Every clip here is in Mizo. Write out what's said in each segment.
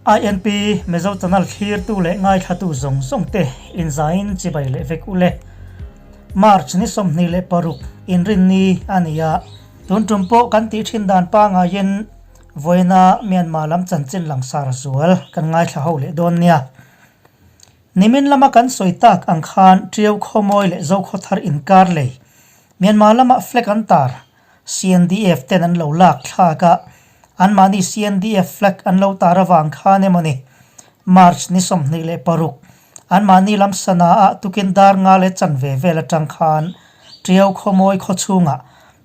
INP Mizo Channel thlirtu leh ngaithlatu zawng zawng te inzaiin chibai leh vek ule. March ni 26 inrinni a ni a, tun tum pawh kan tih thin dan pangaiin vawiina Myanmar lam chanchin langsar zual kan ngaithla ho leh dawn nia. Nimin lama kan sawi tak ang khan Tiau Khawmawi leh Zokhawthar inkar lei Myanmar lama flag an tar CNDF ten an lo lak thlak a, anmahni CNDF flag an lo tar avang khan emaw ni March ni 26 anmahni lam sana ah tukin dar nga leh chanve vel atang khan Tiau Khawmawi khawchhungah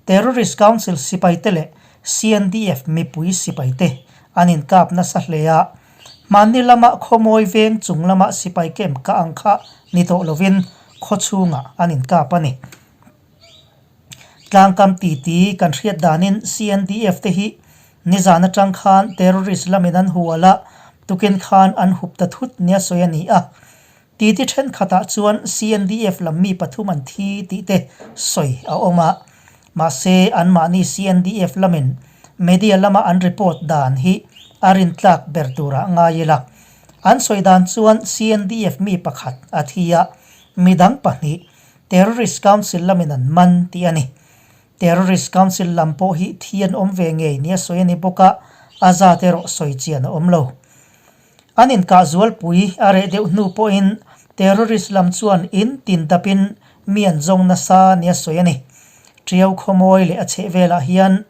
Terrorist Council sipaite leh CNDF mipui sipaite an inkap nasa hle a. Hmanni lama khawmawi veng chung lama sipai camp ka ang kha ni tawh lovin khawchhungah an inkap a ni. Tlangkam titi kan hriat danin CNDF te hi nizan atang khan terrorist lamin an hual a, tukin khan an hup ta thut nia sawi a ni a. Titi thenkhatah chuan CNDF lam mi pathum an thi tih te sawi a awm a. Mahse, anmahni CNDF lamin media lama an report dan hi a rintlak ber turah ngai ila. An sawi dan chuan CNDF mi pakhat a thi a, midang pahnih Terrorist Council lamin an man tih a ni. Terrorist Council lam pawh hi thi an awm ve ngei nia sawi a ni bawk a, a zat erawh sawi chian a awm lo. An inkah zualpui a reh deuh hnu pawhin terrorist lam chuan in tin dapin mi an zawng nasa nia sawi a ni. Tiau khawmawi leh a chhehvelah hian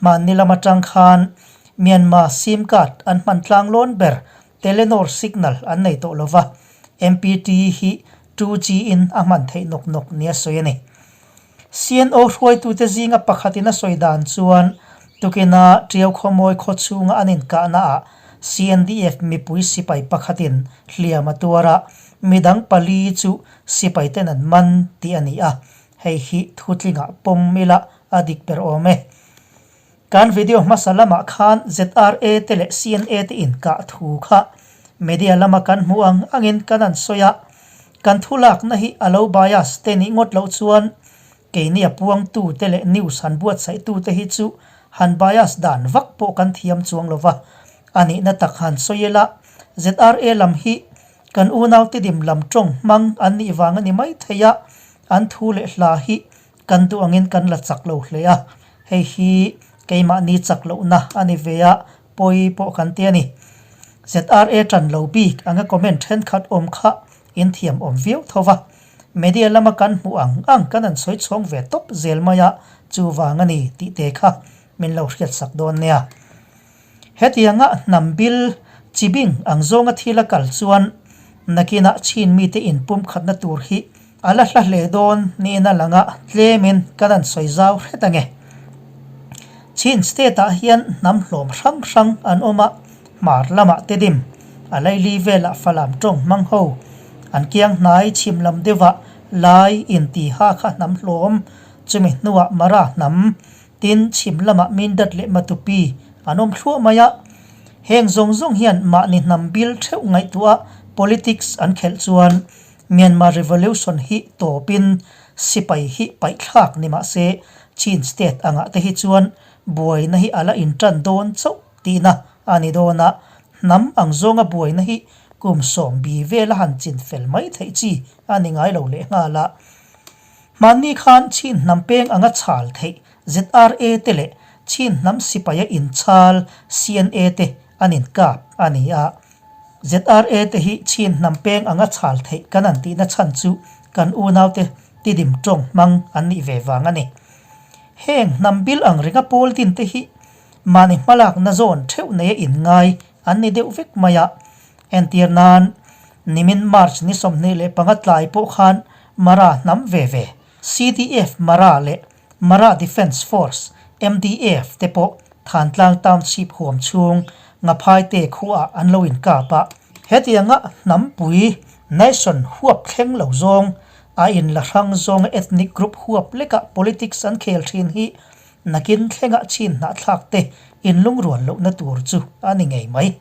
hmanni lam atang khan Myanmar sim card an hman tlang lawn ber Telenor signal an nei tawh lova, MPT hi 2G in a hman theih nawk nawk nia sawi a ni. CNO hruaitute zinga pakhatin a sawi dan chuan tukina Tiau Khawmawi khaw chhunga an inkahnaah CNDF mipui sipai pakhatin hliam a tuar a, midang pali chu sipaiten an man tih a ni a, hei hi thutlingah pawm ila a dik ber awm e. Kan video hmasa lamah khan ZRA te leh CNA te inkah thu kha media lama kan hmuh ang angin kan an sawi a, kan thulakna hi a lo bias te nih ngawt loh chuan keini a puangtu te leh news han buatsaihtu te hi chu han bias dan vak pawh kan thiam chuang lo va, a nihna tak han sawi ila ZRA lam hi kan unau te dim lam tawng hmang an nih vang a ni mai thei a, an thu leh hla hi Kan duh angin kan la chak lo hle a, hei hi keimahni chak lohna a ni ve a, pawi pawh kan ti a ni. ZRA tan lo bik anga comment thenkhat awm kha in thiam awm viau tho va, media lama kan hmuh ang ang kan han sawi chhawng ve tawp zel mai a, chuvang a ni tih te kha min lo hriatsak dawn nia. Hetianga hnam bil chibing ang zawnga thil a kal chuan nakinah chin mite inpumkhatna tur hi a la hla hle dawn niin a lang a, tlemin kan han sawi zau hret ange. Chin state ah hian hnam hlawm hrang hrang an awm a, hmar lamah Tedim, a laili velah Falam tawng hmang ho, an kiang hnai chhim lam deuhah Lai intiha kha hnam hlawm, chumi hnuah Mara hnam, Tin, chhim lamah Mindat leh Matupi an awm thluah mai a. Heng zawng zawng hian mahni hnam bil theuh ngaihtuah politics an khelh chuan Myanmar Revolution hi tawpin sipai hi paihthlak ni mah se Chin state angah te hi chuan buaina hi a la intan dawn chauh tihna a ni dawn a, hnam ang zawnga buaina hi kum sawm bi vela han chin fel mai theih chi a ni ngai lo lehnghal a. Hmanni khan Chin hnam peng anga chhal theih ZRA te leh Chin hnam sipaia inchhal CNA te an inkap a ni a. ZRA te hi Chin hnam peng anga chhal theih kan an tihna chhan chu kan unaute tidim tawng hmang an nih ve vang a ni. Heng hnam bil ang ringa pawl din te hi mahni hmalakna zawn theuh neia inngai an ni deuh vek mai a. Entir nan, nimin March ni 25 tlai pawh khan Mara hnam ve ve, CDF Mara leh Mara Defence Force, MDF, te pawh Thantlang Township huam chhung Ngaphaite khuaah an lo inkap a. Hetianga hnampui, nation, huap thleng lo zawng, a inla hrang zawnga ethnic group huap lekah politics an khel thin hi nakin thlenga chin hnahthlak te inlungrual lohna tur chu a ni ngei mai.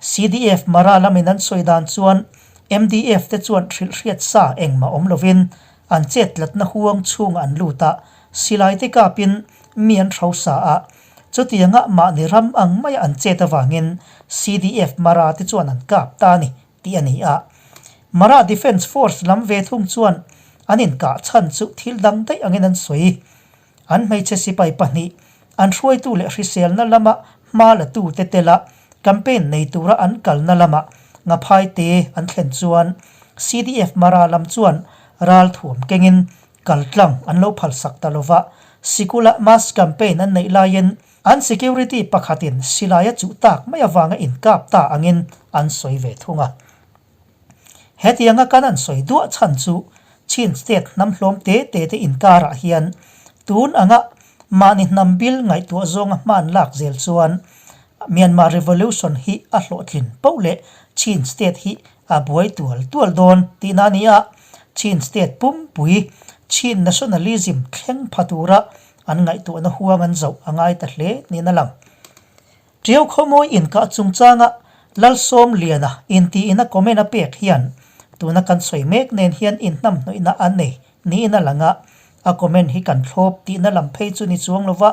CDF Mara lamin an sawi dan chuan MDF te chuan hrilhhriat sa engmah awm lovin an chet tlatna huang chhungah an lut a, silai te kapin mi an hro sa a. Chutianga mahni ram ang maia an chet avangin CDF Mara te chuan an kap ta a ni tih a ni a. Mara Defence Force lam ve thung chuan an inkah chhan chu thil dang daih angin an sawi. An hmeichhe sipai pahnih, an hruaitu leh hriselna lama hma latute tela campaign nei tura an kalna lama ngaphaite an thlen chuan CDF Mara lam chuan ralthuam kengin kaltlang an lo phalsak ta lova, sikula mass campaign an neih laiin an security pakhatin silai a chuh tak mai avanga inkap ta angin an sawi ve thung a. Hetianga kan an sawi duah chhan chu Chin State hnam hlawm te te te inkarah hian tun anga mahni hnam bil ngaihtuah zawnga hman lak zel chuan Myanmar Revolution hi a hlawhtlin poh leh Chin State hi a buai tual tual dawn tihna a ni a, Chin State pumpui Chin Nationalism thleng pha tura an ngaihtuahna huang an zoh a ngai ta hle niin a lang. Ṭiau khawmawi inkah chungchanga Lalsawmliana intiin a comment a pek hian tuna kan sawi mek nen hian inhnamhnawihna a nei niin a lang a, a comment hi kan thlawp tihna lam phei chu ni chuang lova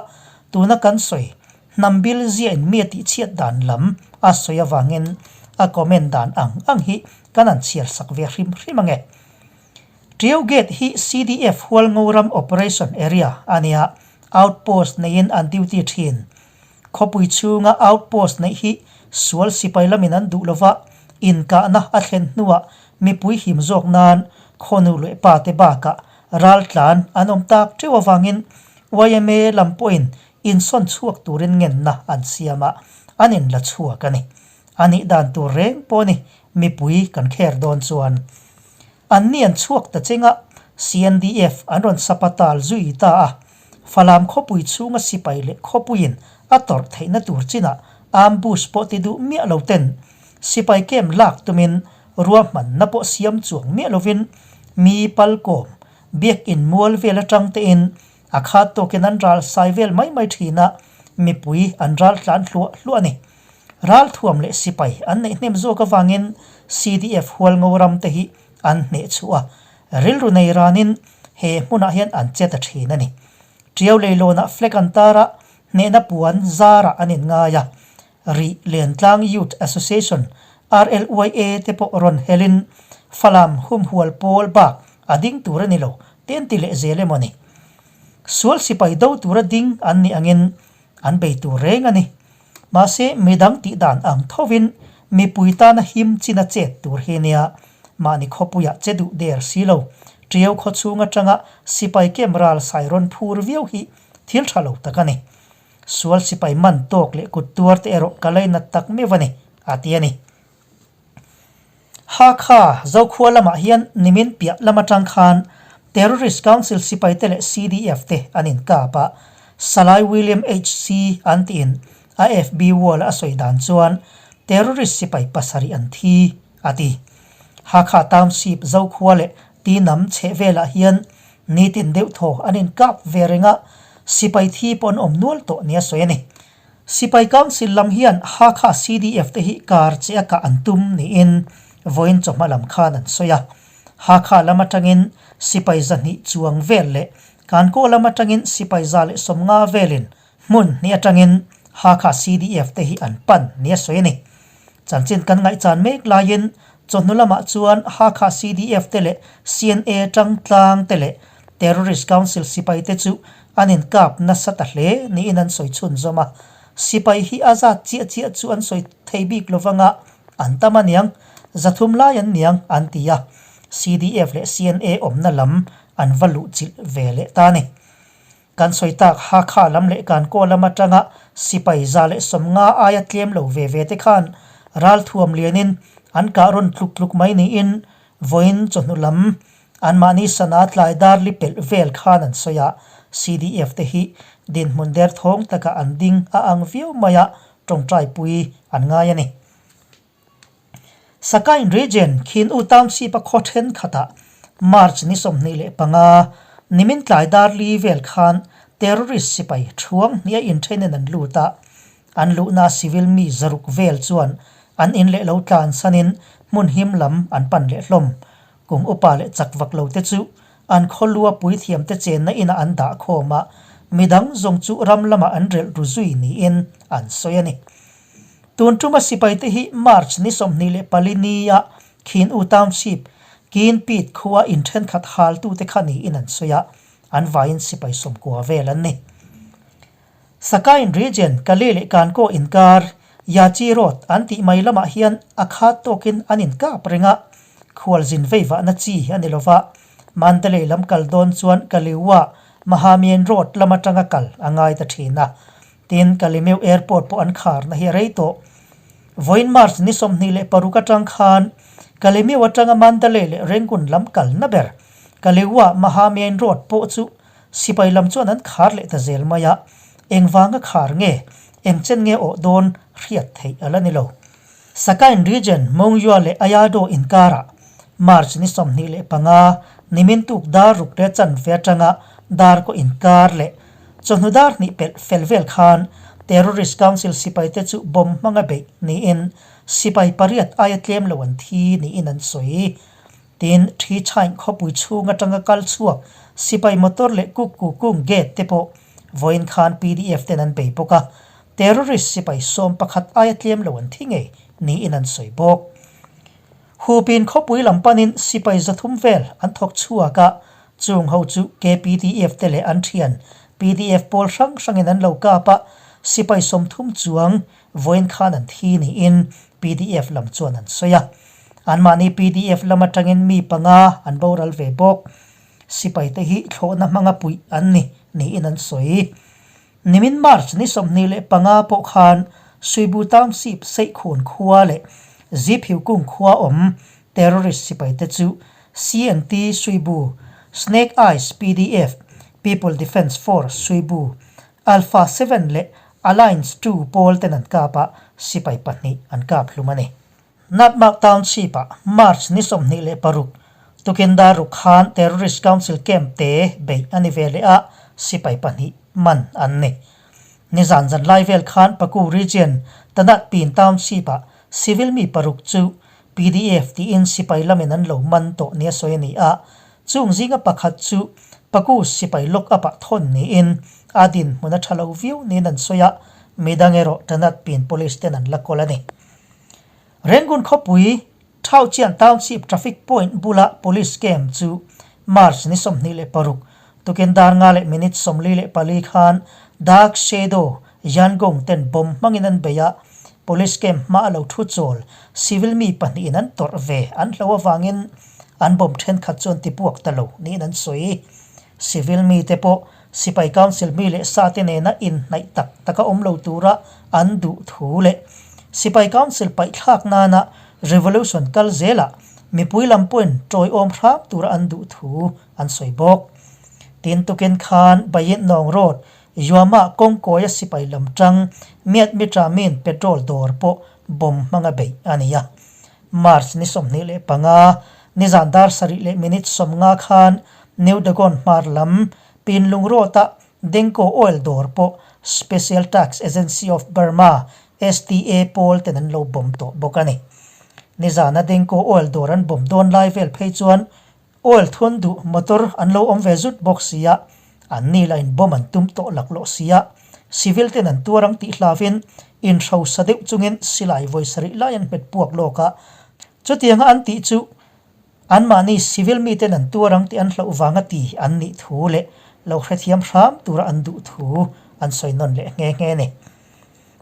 tuna kan sawi hnam bil ziain mi a tihchhiat dan lam a sawi avangin a comment dan ang ang hi kan han chhiar sak ve hrim hrim ange. Ṭiau Gate hi CDF Hualngo ram Operation Area a nia, outpost neiin an duty ṭhin. Khawpui chhunga outpost neih hi sual sipai lamin an duh lova, inkahna a thlen hnuah mipui him zawk nan khawnu leh pa te bakah raltlan an awm tak teuh avangin yma lam pawhin insawn chhuak turin ngenna an siam a, an inla chhuak a ni. A nih dan tur reng pawh ni mipui kan kher dawn chuan. Anni an chhuak ta cheng a, CNDF an rawn sapatal zui ta a. Falam khawpui chhunga sipai leh khawpuiin a tawrh theihna tur chinah ambush pawh ti duh miah lo ten sipai camp lak tumin ruahmanna pawh siam chuang miah lovin mi palkawm biakinn mual vel atang tein a khat tawkin an ral sai vel mai mai thin a, mipui an ral tlan hluah hluah a ni. Ralthuam leh sipai an neih hnem zawk avangin CDF Hualngo ram te hi an hneh chhuah a, rilru nei ranin he hmunah hian an che ta thin a ni. Tiau leilawnah flag an tar a, hnehna puan zarah an inngai a, Rih Lentlang Youth Association, RLYA, te pawh rawn helin Falam humhual pawl bak a ding tur a ni lo te an ti leh zel emaw ni. Sual sipai do tura ding an nih angin an bei tur reng a ni. Mahse, midang tih dan ang thovin mipui tana him china chet tur hi nia, mahni khawpuiah che duh der si lo, Tiau khaw chhung atanga sipai kem ral sai rawn phur viau hi thil tha lo tak a ni. Sual sipai man tawk leh kut tuar te erawh ka lainat tak meuh a ni, a ti a ni. Hakha, Zokhua lamah hian nimin piah lam atang khan Terrorist Council sipaite leh CDF te an inkap a, Salai William HC an tiin a FB wall a sawi dan chuan terrorist sipai pasarih an thi, a ti. Hakha Township Zokhua leh Tinam chheh velah hian nitin deuh thaw an inkap ve reng a, sipai thi pawh an awm nual tawh nia sawi a ni. Sipai Council lam hian Hakha CDF te hi kar che a kah an tum niin vawiin chawhma lam khan an sawi a. Hakha lam atangin sipai zahnih chuang vel leh Kankaw lam atangin sipai 150 velin hmun hnih atangin Hakha CDF te hi an pan nia sawi a ni. Chanchin kan ngaihchan mek laiin chawhnu lamah chuan Hakha CDF te leh CNA tangtlang te leh Terrorist Council sipai te chu an inkap nasa ta hle niin an sawi chhunzawm a. Sipai hi a zat chiah chiah chu an sawi thei bik lo vanga an tam a niang, zathum lai an niang an ti a. CDF leh CNA awmna lam an va luhchilh ve leh ta a ni. Kan sawi tak Hakha lam leh Kankaw lam atanga sipai 150 aia tlem lo ve ve te khan ralthuam lianin an kah rawn tluk tluk mai niin vawiin chawhnu lam anmahni sana tlai dar li pelh vel khan an sawi a, CDF te hi dinhmun derthawng takah an ding a ang viau mai a, tawngtaipui an ngai a ni. Sakain Region Khin U Township a khaw thenkhatah March ni 25 nimin tlai dar li vel khan terrorist sipai thuang hnih a inthenin an lut a, an luhna civil mi zaruk vel chuan an in leh lo tlansanin hmun him lam an pan leh hlawm. Kum upa leh chak vak lo te chu an khawlua puithiamte chenna inah an dah khawm a, Midang zawng chu ram lamah an relh ru zui niin an sawi a ni. Tun tuma sipaite hi March ni 24 nia Khin U Township, Kin Pit khua in thenkhat haltute kha niin an sawi a, an vaiin sipai 90 vel an ni. Sakain Region, Kale leh Kankaw inkar, Yachi Road an tih mai lamah hian a khat tawkin an inkap reng a, khualzin veivahna chi a ni lova, Mandalay lam kal dawn chuan Kaliua, Mahamien Road lam atanga kal a ngai ta thin a. Tin, Kalimeu Airport pawh an kharna hi a rei tawh. Vawiin March ni 26 atang khan Kalimeu atanga Mandalay leh Rangoon lam kalna ber Kaliua, Mahamien Road pawh chu sipai lam chuan an khar leh ta zel mai a, engvanga khar nge, engchen nge awh dawn hriat theih a la ni lo. Sakain Region, Mongyua leh Ayado inkarah March ni 25 nimin tuk dar ruk leh chanve atanga dar kaw inkar leh chawhnu dar hnih pelh fel vel khan Terrorist Council sipaite chu bomb hmanga beih niin sipai pariat aia tlem lo an thi niin an sawi. Tin, Thi Chain khawpui chhung atanga kal chhuak sipai motor leh Kuk Ku Kung gate te pawh vawiin khan pdf ten an bei bawk a, terrorist sipai 11 aia tlem lo an thi ngei niin an sawi bawk. Hupin khawpui lam panin sipai 300 vel an thawk chhuak a, chung ho chu KPDF te leh an thian pdf pawl hrang hrangin an lo kap a, sipai 30 chuang vawiin khan an thi niin pdf lam chuan an sawi a. Anmahni pdf lam atangin mi panga an boral ve bawk. Sipai te hi thlawhna hmanga puih an ni niin an sawi. Nimin March ni 25 pawh khan Suibu Township Seihkhun khua leh Ziphiukung khua awm terrorist sipai te chu CNT Suibu, Snake Eyes pdf, People Defence Force Suibu, Alpha Seven leh Alliance Two pawl ten an kap a, sipai pahnih an kap hlum a ni. Natmark Township-ah March ni 26 tukin dar ruk khan Terrorist Council Camp te beih a ni ve leh a, sipai pahnih man an ni. Nizan zan lai vel khan Paku Region Tanat Pin Township-ah civil mi paruk chu pdf tiin sipai lamin an lo man tawh nia sawi a ni a, chung zinga pakhat chu Paku sipai lock up-ah thawn niin a dinhmun a tha lo viau niin an sawi a, midang erawh Tanat Pin Police ten an la kawl a ni. Rangoon khawpui Thauchian Township Traffic Point bula Police Camp chu March ni 26 tukin dar nga leh minute 44 khan Dark Shadow Yangon ten bomb hmangin an bei a, Police Camp hma a lo thu chawl civil mi pahnihin an tawrh ve an hlo avangin an bomb thenkhat chu an tipuak ta lo niin an sawi. Civil mite pawh Sipai Council mi leh sa te nena inhnaih tak taka awm lo tura an duh thu leh Sipai Council paihthlak nana Revolution kal zelah mipui lam pawhin tawiawm hram tura an duh thu an sawi bawk. Tin tukin khan Bayin Nawng Road, Yuama kawngkawia sipai lam tang Miat Mitra Min petrol dawr pawh bomb hmanga beih a ni a. March ni 25, nizan dar sarih leh minute 50 khan New Dagon hmar lam Pinlung Road-ah Dengko Oil dawr pawh Special Tax Agency of Burma, STA, pawl ten an lo bomb tawh bawk a ni. Nizana Dengko Oil dawr an bomb dawn lai vel phei chuan Oil thun duh motor an lo awm ve zut bawk si a, an ni lahin bomb an tum tawh laklawh si a, civil ten an tuar ang tih hlavin inhrosa deuh chungin silai vawi sarih lai an hmet puak lawk a, chutianga an tih chu Anmahni civil miten an tuar ang tih an hlauh vanga ti an nih thu leh lo hrethiam hram tura an duh thu an sawi nawn leh nghe nghe a ni.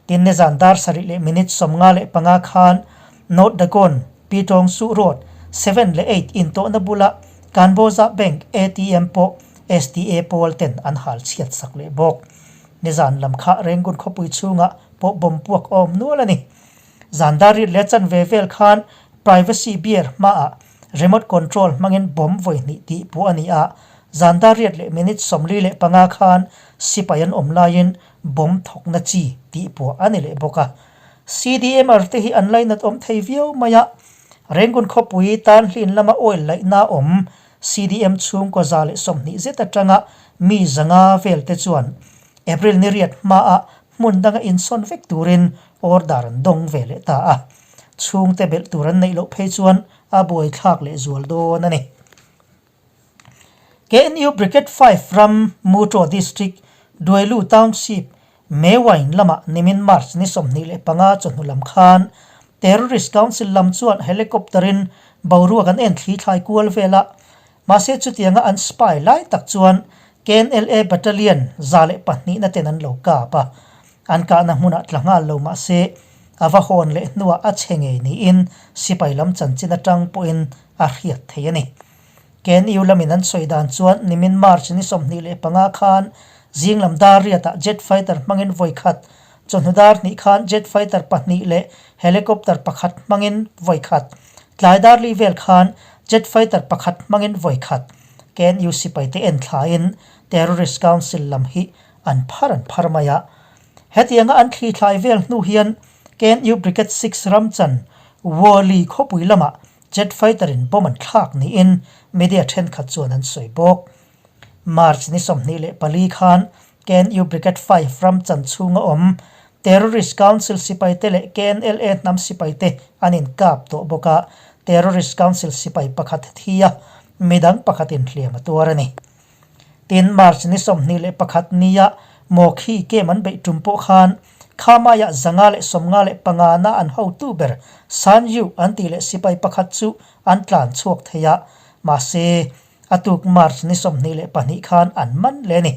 Tin, nizan dar sarih leh minute 55 khan North Dagon, Pitawng Suh Road, seven leh eight intawhna bula Kanbawza Bank ATM pawh STA pawl ten an hal chhiat sak leh bawk. Nizan lam kha Rangoon khawpui chhungah pawh bomb puak a awm nual a ni. Zan dar rit leh chanve vel khan Privacy beer hmaah remote control hmangin bomb vawi hnih tih puh a ni a, zan dar riat leh minute 45 khan sipai an awm laiin bomb thawkna chi tih puah a ni leh bawk a. CDMR te hi an lainat awm thei viau mai a, Rangoon khawpui tan hlin lama oil laihna awm CDM chhungkaw 120 zet atanga mi 500 vel te chuan April ni riat hmaah hmun danga insawn vek turin order an dawng ve leh ta a. Chhungte belh tur an neih loh phei chuan a buaithlak leh zual dawn a ni. KNU Brigade Five ram Muto District Duailu Township, Mewain lamah nimin March ni 25 chawhnu lam khan Terrorist Council lam chuan helicopter in boruak an en thli thlai kual vel a, mahse chutianga an spy lai tak chuan KNLA Battalion 102 na ten an lo kap a, an kahna hmunah tla nghal lo mahse a va hawn leh hnuah a chhe ngei niin sipai lam chanchin atang pawhin a hriat thei a ni. KNU lamin an sawi dan chuan nimin March ni 25 khan zinglam dar riatah jet fighter hmangin vawi khat, chawhnu dar hnih khan jet fighter pahnih leh helicopter pakhat hmangin vawi khat, tlai dar li vel khan jet fighter pakhat hmangin vawi khat KNU sipaite en thlaiin Terrorist Council lam hi an phar an phar mai a. Hetianga an thli thlai vel hnu hian KNU Brigade Six ramchan Wali khawpui lamah Jet fighter in bomb an thlak niin media thenkhat chuan an sawi bawk. March ni 24 khan KNU Brigade 5 ram chan chhunga awm Terrorist Council sipaite leh KNLA hnam sipaite an inkap tawh bawk a, Terrorist Council sipai pakhat thi a, midang pakhatin hliam a tuar a ni. Tin, March ni 21 nia Mawkhi kem an beih tum pawh khan Khamaiah 195 na an hotu ber San Yu an tih leh sipai pakhat chu an tlan chhuak thei a, mahse, a tuk March ni 22 khan an man leh a ni.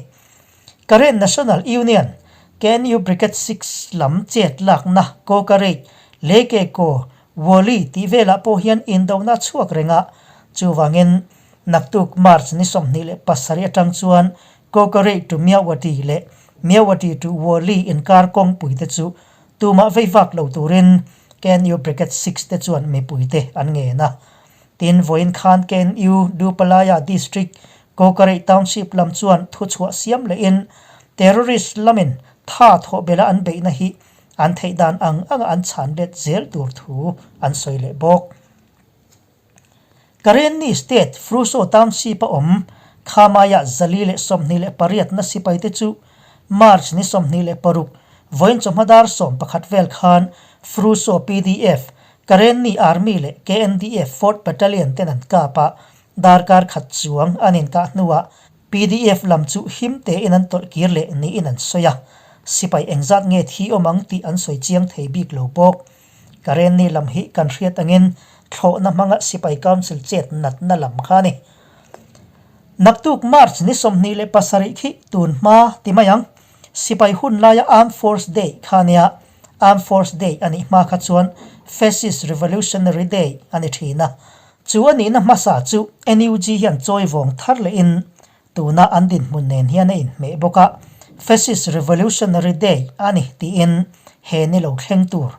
Karen National Union, KNU Brigade 6 lam chet lakna Kokareit, Lekeko, Wali tih velah pawh hian indona a chhuak reng a, chuvangin naktuk March ni 27 atang chuan Kokarei to Myawaddy leh Myawaddy to Wali inkar kawngpui te chu tumah vei vak lo turin KNU Brigade 6 te chuan mipui te an ngen a. Tin, vawiin khan KNU Dupalaya District Kokarei Township lam chuan thuchhuah siam lehin terrorist lamin tha thawh bela an beihna hi An theih dan ang anga an chhan let zel tur thu an sawi leh bawk. Karenni State Fruso Township a awm Khamaiah 428 na sipaite chu March ni 26 vawiin chawhma dar 11 vel khan Fruso PDF, Karenni Army leh KNDF Fourth Battalion ten an kap a, darkar khat chuang an inkah hnuah PDF lam chu him tein an tawlh kir leh niin an sawi a, sipai engzat nge thi awm ang tih an sawi chiang thei bik lo bawk. Karenni lam hi kan hriat angin thlawhna hmanga sipai council chet natna lam kha a ni. Naktuk March ni 27 khi tun hma ti mai ang. Sipai hun laia Armed Force Day kha a nia, Armed Force Day a nih hma kha chuan Fascist Revolutionary Day a ni thin a, Chu a nihna hmasa chu NUG hian chawi vawng thar lehin tuna an dinhmun nen hian a inhmeh bawk a, Fascist Revolutionary Day a ni tiin he ni lo thleng tur.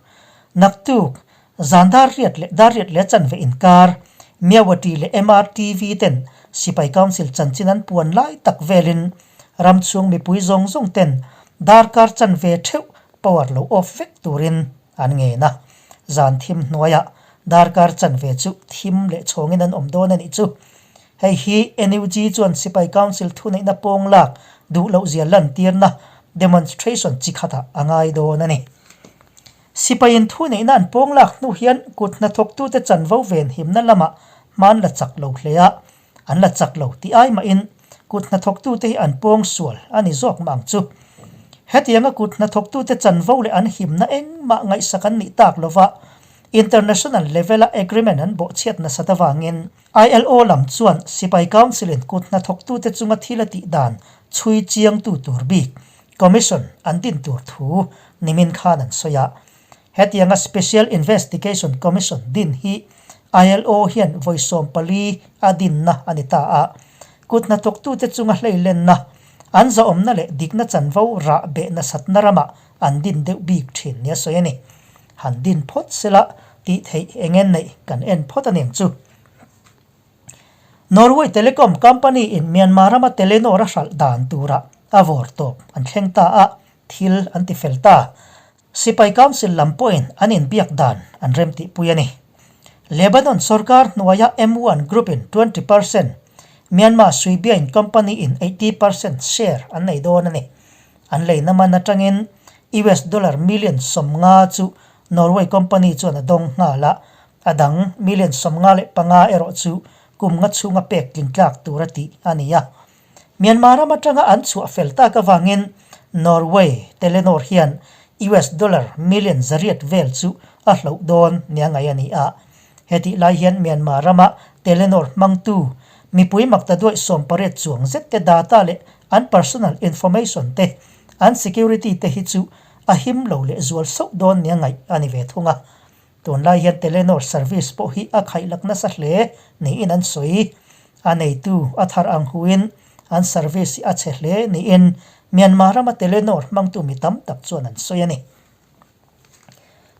Naktuk, zan dar riat leh dar riat leh chanve inkar, Myawaddy leh MRTV ten Sipai Council chanchin an puan lai tak velin ram chhung mipui zawng zawng ten darkar chanve theuh power lo off vek turin an ngen a, zan thim hnuaiah darkar chanve chu thim leh chhawngin an awm dawn a nih chu. Hei hi NUG chuan Sipai Council thuneihna pawng lak duh loh zia lantirna demonstration chi khatah a ngai dawn a ni. Sipaiin thuneihna an pawng lak hnu hian kut hnathawktute chanvo venhimna lamah hman la chak lo hle a, An la chak lo tih ai mahin kut hnathawktute hi an pawng sual a ni zawk mah ang chu. Hetianga kut hnathawktute chanvo leh an himna engmah ngaihsak an nih tak lova international level-a agreement an bawhchhiat nasat avangin ILO lam chuan Sipai Council-in kut hnathawktute chunga thil a tih dan chhui chiangtu tur bik Commission an din tur thu nimin khan an sawi a. Hetianga Special Investigation Commission din hi ILO hian vawi 14 a dinna a ni ta a. Kut hnathawktute chunga hleilenna, an zahawmna leh dikna chanvo rah beh nasatna ramah an din deuh bik thin nia sawi a ni. Han din phawt sela tih theih eng nge neih kan en phawt a ni ang chu. Norway Telecom Company in Myanmar rama Telenor a hralh dan turah a vawr tawp an thleng ta a, thil an ti fel ta. Sipai Council lam pawhin an inbiak dan an remtihpui a ni. Lebanon sorkar hnuaia M one Group in 20%, Myanmar Suibiain Company in 80% share an nei dawn a ni. An leina man atangin US dollar million 50 chu Norway company chuan a dawng nghal a, a dang million 55 erawh chu kum nga chhunga pek tling tlak tur a tih a ni a. Myanmar ram atanga an chhuah fel tak avangin Norway Telenor hian US dollar million zariat vel chu a hloh dawn nia ngaih a ni a. Hetih lai hian Myanmar rama Telenor hmangtu mipui maktaduaih 18 chuang zet te data leh an personal information te, an security te hi chu a him lo leh zual sauh dawn nia ngaih a ni ve thung a. Tunlai hian Telenor service pawh hi a khaihlak nasa hle niin an sawi. A neitu a thar ang huin an service hi a chhe hle niin Myanmar rama Telenor hmangtu mi tam tak chuan an sawi a ni.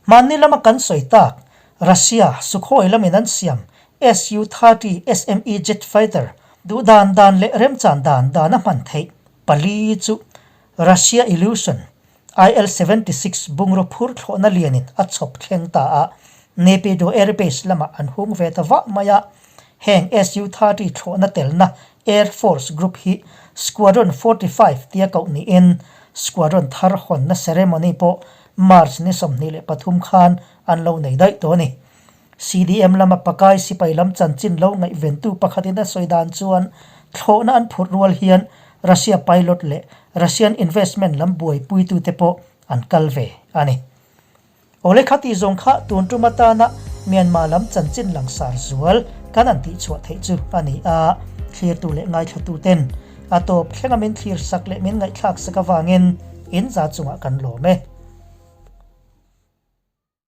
Hmanni lama kan sawi tak, Russia Sukhoi lamin an siam Su-30 SME jet fighter duh dan dan leh remchan dan dan a hman theih pali chu Russia Illusion IL 76 bungraw phur thlawhna lianin a chhawp thleng ta a, Naypyidaw Air Base lamah an hung ve ta vah mai a. Heng Su-30 thlawhna telna Air Force Group hi Squadron 45 tia koh niin Squadron thar hawnna ceremony pawh March ni 23 khan an lo nei daih tawh a ni. CDM lama pakai sipai lam chanchin lo ngaihventu pakhatin a sawi dan chuan thlawhna an phurh rual hian Russia pilot leh Russian investment lam buaipuitute pawh an kal ve a ni. Awle khati zawng kha tun tum atana Myanmar lam chanchin langsar zual kan han tihchhuah theih chu a ni a, thlirtu leh ngaithlatuten a tawp thlenga min thlir sak leh min ngaihthlak sak avangin in za chungah kan lawm e.